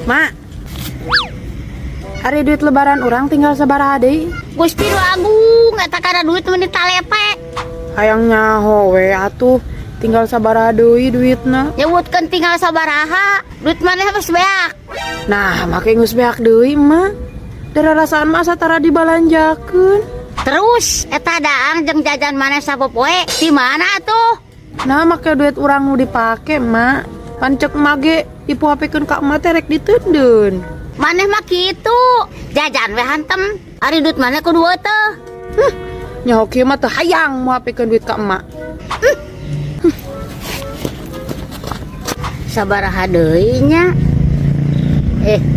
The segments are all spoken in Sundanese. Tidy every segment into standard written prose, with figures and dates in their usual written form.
Mak. Ari duit lebaran urang tinggal sabaraha deui? Gusti nu agung eta kana duit meni talepe. Hayang nyaho we atuh tinggal sabaraha deui duitna. Nyebutkeun tinggal sabaraha, duit maneh geus beak. Nah, make geus beak deui mah. Dararasaan mah asa tara dibalanjakeun. Terus eta daang jeung jajan maneh sapopoe di mana atuh? Nah, make duit urang nu dipake, Mak. Pan cek emak ge dipuapekeun ka emak teh rek diteundeun. Maneh mah kitu, jajan we hantem. Ari duit maneh kudu teh. Nyaho kieu mah teu hayang muapekeun duit ka emak. Sabaraha deui nya?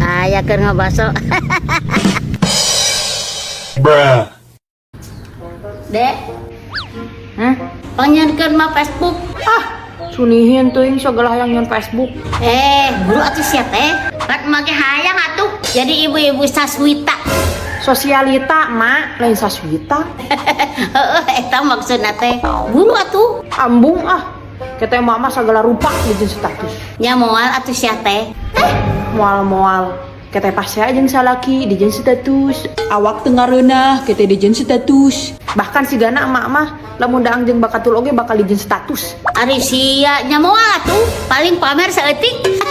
Aya keur ngabaso. Bruh. Dek, Hah? Pangnyieunkeun mah Facebook. Ah, sunihin teuing sagala hayang nyeun Facebook. Buru atuh sia teh. Kan emak ge hayang atuh jadi ibu-ibu saswita. Sosialita, Mak, lain saswita. Heeh, eta maksudna teh. Buru atuh. Ambung ah. Kita emak mah sagala rupa dijieun status. Nya moal atuh sia teh. Moal-moal. Kita pasea jeung salaki dijieun status. Awak teu ngareunah kita dijieun status. Bahkan sigana emak mah lamun daang jeung bakatul oge bakal dijieun status. Ari sia nya moal atuh, paling pamer saeutik.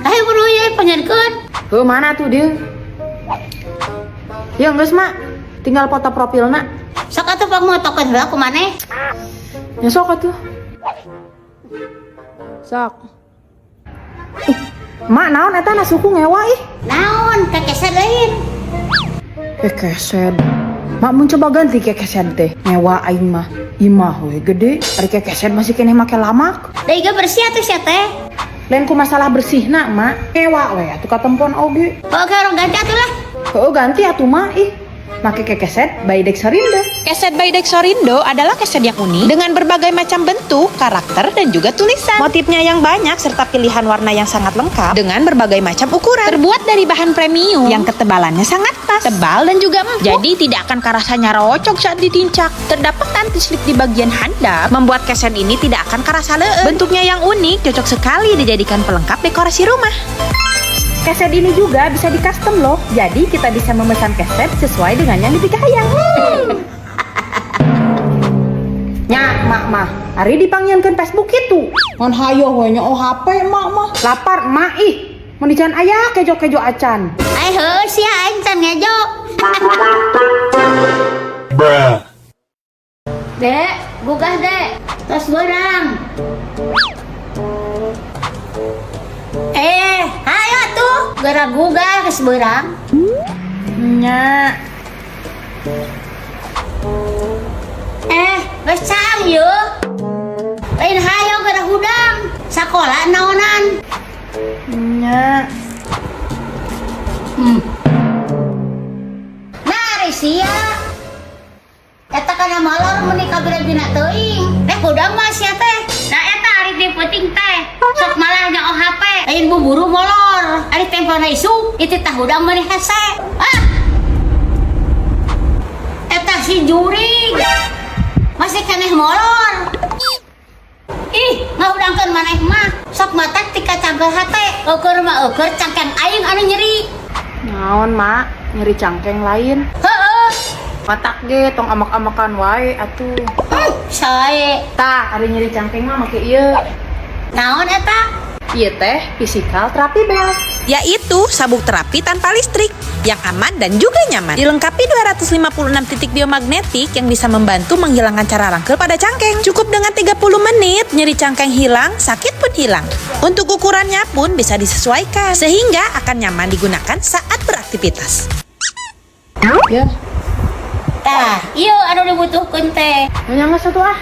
Ayo buru ye pangnyieunkeun. Heuh, mana tuh dia? Ya geus, Mak. Tinggal foto profilna. Sok atuh pangmotokeun heula ku maneh. Ya sok atuh. Sok. Ih, Mak naon eta na suku ngewa ih. Naon kekeset lain. Kekeset. Mak mun coba ganti kekeset teh. Ngewa aing mah. Imah we gede, ari kekeset masih keneh make lamak. Da iga bersih atuh sia teh. Lain ku masalah bersihna, Mak. Ngewa we atuh katempon oge. Oke, orang ganti atuh lah. Heuh ganti atuh Mak ih. Make kekeset by Dexorindo. Keset by Dexorindo adalah keset yang unik dengan berbagai macam bentuk, karakter, dan juga tulisan. Motifnya yang banyak serta pilihan warna yang sangat lengkap dengan berbagai macam ukuran. Terbuat dari bahan premium yang ketebalannya sangat pas, tebal dan juga empuk. Jadi tidak akan kerasanya rocok saat ditincak. Terdapat anti slip di bagian handap, membuat keset ini tidak akan kerasa leun. Bentuknya yang unik cocok sekali dijadikan pelengkap dekorasi rumah. Keset ini juga bisa di custom loh. Jadi kita bisa memesan keset sesuai dengan yang dipikahayang. Nya, Mak mah. Ari dipangnyieunkeun Facebook itu. Ngan hayoh we nya oh HP mak mah. Lapar mak ih. Mun dican aya kejo-kejo acan. Ai heuh sia aing can ngejo. Bruh. Dek, gugah dek. Tos beurang. Hayo atuh, geura gugah geus beurang. Nya. Geus caang yeuh. Lain hayo geura hudang. Sakola naonan. Nya. Nah, ari sia. Eta kana molor meuni kabira-bina teuing. Teh hudang mah sia teh. Nah eta ari ti peuting teh. Sok malah nya OHP, lain buburu molor. Ari tempona isuk, itu tah hudang meuni hese. Ah. Eta si jurig. Masih keneh molor. Ih, ngahudangkeun maneh mah. Sok matak tika cangkel hate. Eueur mah eueur cangkeng aing anu nyeri. Naon, Mak? Nyeri cangkeng lain. Heeh. Matak ge tong amak-amakan wae atuh. Sae. Tah, ari nyeri cangkeng mah make ieu. Naon eta? Ieu teh physical terapi belt. Yaitu sabuk terapi tanpa listrik yang aman dan juga nyaman. Dilengkapi 256 titik biomagnetik yang bisa membantu menghilangkan cara rangkel pada cangkeng. Cukup dengan 30 menit, nyeri cangkeng hilang, sakit pun hilang. Untuk ukurannya pun bisa disesuaikan, sehingga akan nyaman digunakan saat beraktivitas. Ya, Tah, ieu anu dibutuhkeun teh. nya geus atuh ah.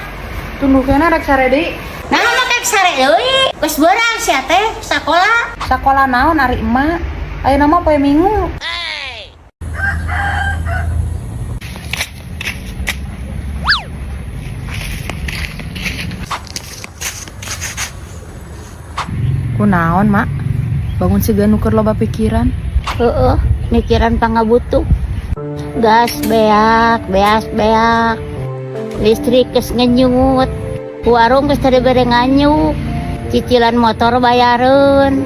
Tunduh kena rek sare deui. Nah, make sare deui. Geus beurang sia teh sakola. Sakola naon ari emak? Ayeuna mah poe Minggu. Kunaon, Mak? Bangun siga nu keur loba pikiran. Heeh, mikiran pangabutuh. Gas beak, beas beak. Listrik geus ngenyut. Warung geus teu dibere nganyuk. Cicilan motor bayareun.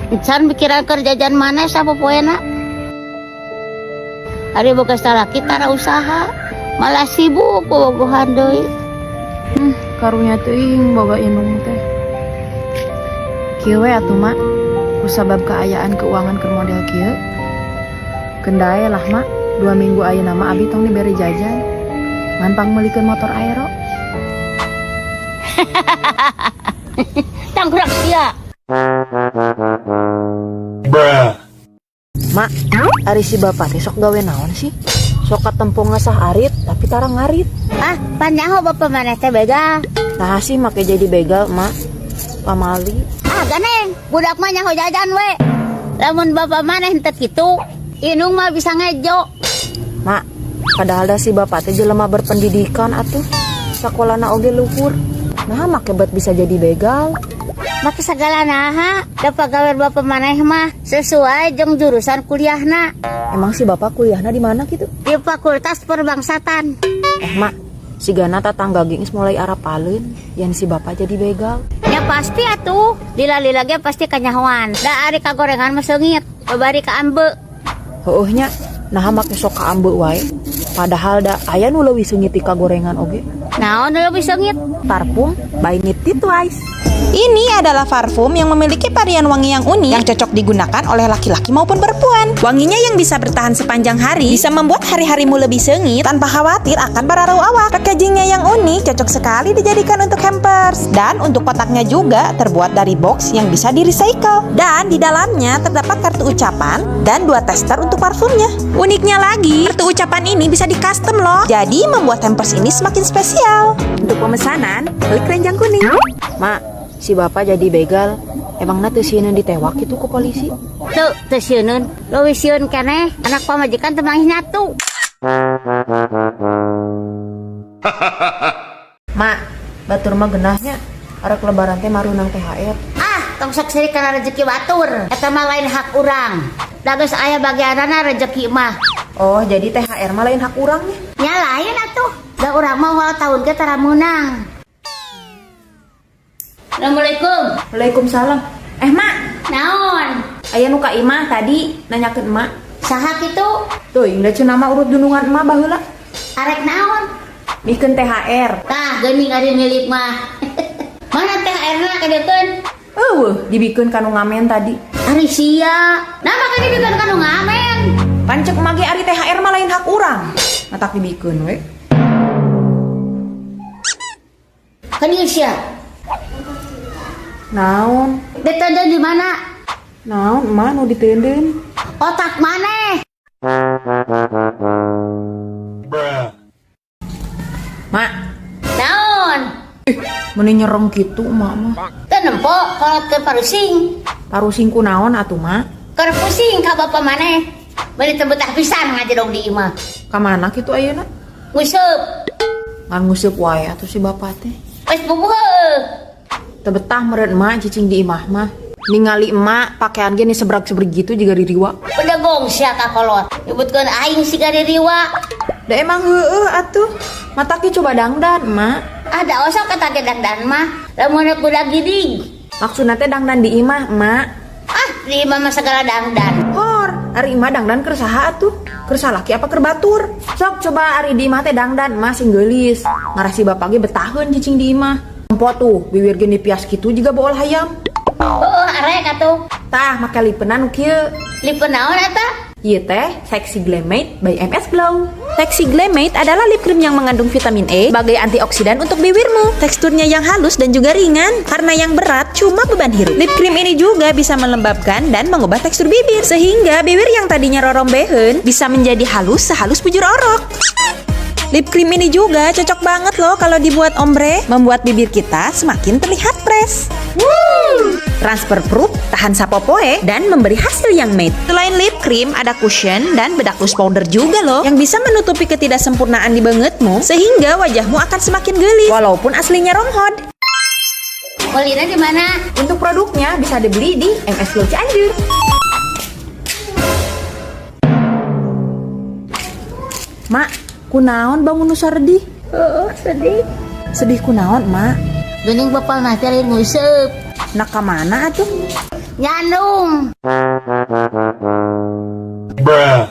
Encan mikiran keur jajan maneh sapopoena. Ari boga salaki tara usaha, malah sibuk bobogohan deui. Karunya teuing boga indung teh. Kieu we atuh, Mak. Kusabab kaayaan keuangan keur model kieu. Keun dae lah, Mak. 2 minggu ayeuna mah abi tong dibere jajan. Ngan pangmeulikeun motor aero. Tangkurak sia. Bruh. Mak, ari si bapak teh sok gawe naon sih? Sok katempo ngasah arit tapi tara ngarit. Ah, pan nyaho bapak maneh teh begal. Nah sih make jadi begal, Mak. Pamali. Ah, ganeng, budak mah nyaho jajan we. Lamun bapak maneh henteu kitu, indung mah bisa ngejo. Mak, padahal dah si bapak teh jelema berpendidikan atuh. Sakolana oge luhur. Nah, make bet bisa jadi begal. Make segala naha, da pagawean bapak maneh mah sesuai jeung jurusan kuliahna. Emang si bapak kuliahna di mana gitu? Di Fakultas Perbangsatan. Eh, Mak, sigana tatangga geus mulai arapaleun yen si bapak jadi begal. Ya pasti atuh, lila-lila ge pasti kanyahoan. Da ari kagorengan mah seungit, babari ka ambe. Heueuh nya, nah make sok ka ambe wae. Padahal da aya nu leuwih seungit ti kagorengan oge. Naon nu leuwih seungit? Parfum by Nifty Twice. Ini adalah parfum yang memiliki varian wangi yang unik yang cocok digunakan oleh laki-laki maupun perempuan. Wanginya yang bisa bertahan sepanjang hari bisa membuat hari-harimu lebih seungit tanpa khawatir akan bararau awak. Packagingnya yang unik cocok sekali dijadikan untuk hampers. Dan untuk kotaknya juga terbuat dari box yang bisa di recycle. Dan di dalamnya terdapat kartu ucapan dan dua tester untuk parfumnya. Uniknya lagi, kartu ucapan ini bisa di custom loh. Jadi membuat hampers ini semakin spesial. Untuk pemesanan, klik keranjang kuning. Mak, si bapak jadi begal. Emangna teu sieun ditewak itu ku polisi? Teu, teu sieuneun. Leuwih sieun keneh anak pamajikan teu manggih nyatu. Mak, batur mah geunahnya. Arek lebaran teh marunang THR. Ah, tong sok sirik kana rezeki batur. Eta mah lain hak urang. Da geus aya bagianana rezeki mah. Oh, jadi THR mah lain hak urang nya. Nya lain atuh. Da urang mah unggal tahun ge tara meunang. Assalamualaikum. Waalaikumsalam. Eh, Mak, Naon? aya nu ka imah tadi nanyakeun emak. Saha kitu? Teuing da cenah mah urut dunungan emak baheula. Arek naon? Mikeun THR. Tah, geuning ari milik mah. Mana THR-na kadeukeun? Eueuh, dibikeun ka nu ngamen tadi. Ari sia. Nah, make dibikeun ka nu ngamen. Pan cek emak ge ari THR mah lain hak urang. Matak dibikeun we. Kan ieu sia. Naon? Diteundeun di mana? Naon emak nu diteundeun? Otak maneh. Bruh. Mak, Naon? meni nyereng kitu emak mah. Teu nempo kolot keur parusing. Parusing ku naon atuh, Mak? Keur pusing ka bapa maneh. Meuni teu betah pisan ngajedog di imah. Ka mana kitu ayeuna? Nguseup. Ngan nguseup wae atuh si bapak teh. Geus puguh heueuh. Teu betah meureun emak cicing di imah mah. Ningali emak pakaian ge sebrag-sebrig gitu juga diriwa. Bedegong sia ka kolot. Nyebutkeun aing siga diriwa. Da emang heueuh atuh. Matak ge coba dangdan, emak. Ah, da osok kata ge dangdan mah. Lamun budak gidig. Maksudna teh dangdan di imah, emak. Ah, di imah mah segala dangdan. Hor, ari imah dangdan keur saha atuh? Keur salaki apa keur batur? Sok coba ari di imah teh dangdan, emak sing geulis. Ngarah si bapak ge betaheun cicing di imah. Empo tuh, bibir ge dipias kitu jiga bool hayam. Heueuh, arek atuh. Tah, make lipenan nu kieu. Lipen naon eta? Ieu teh Sexy Glamate by MS Glow. Sexy Glamate adalah lip cream yang mengandung vitamin E sebagai antioksidan untuk bibirmu. Teksturnya yang halus dan juga ringan, karena yang berat cuma beban hirup. Lip cream ini juga bisa melembabkan dan mengubah tekstur bibir, sehingga bibir yang tadinya rorombehen bisa menjadi halus sehalus bujur orok. Lip cream ini juga cocok banget loh kalau dibuat ombre, membuat bibir kita semakin terlihat fresh. Transfer proof, tahan sapopoe, dan memberi hasil yang matte. Selain lip cream, ada cushion dan bedak loose powder juga loh yang bisa menutupi ketidaksempurnaan di beungeutmu sehingga wajahmu akan semakin geulis walaupun aslinya romhod. Meulina di mana? Untuk produknya bisa dibeli di MS Glow Cianjur. Mak, kunaon bangun nu sedih? Heeh, sedih. Sedih kunaon, Mak? Geuning bapak mah teh lain nguseup. Nak ka mana atuh? Nyandung. Bruh.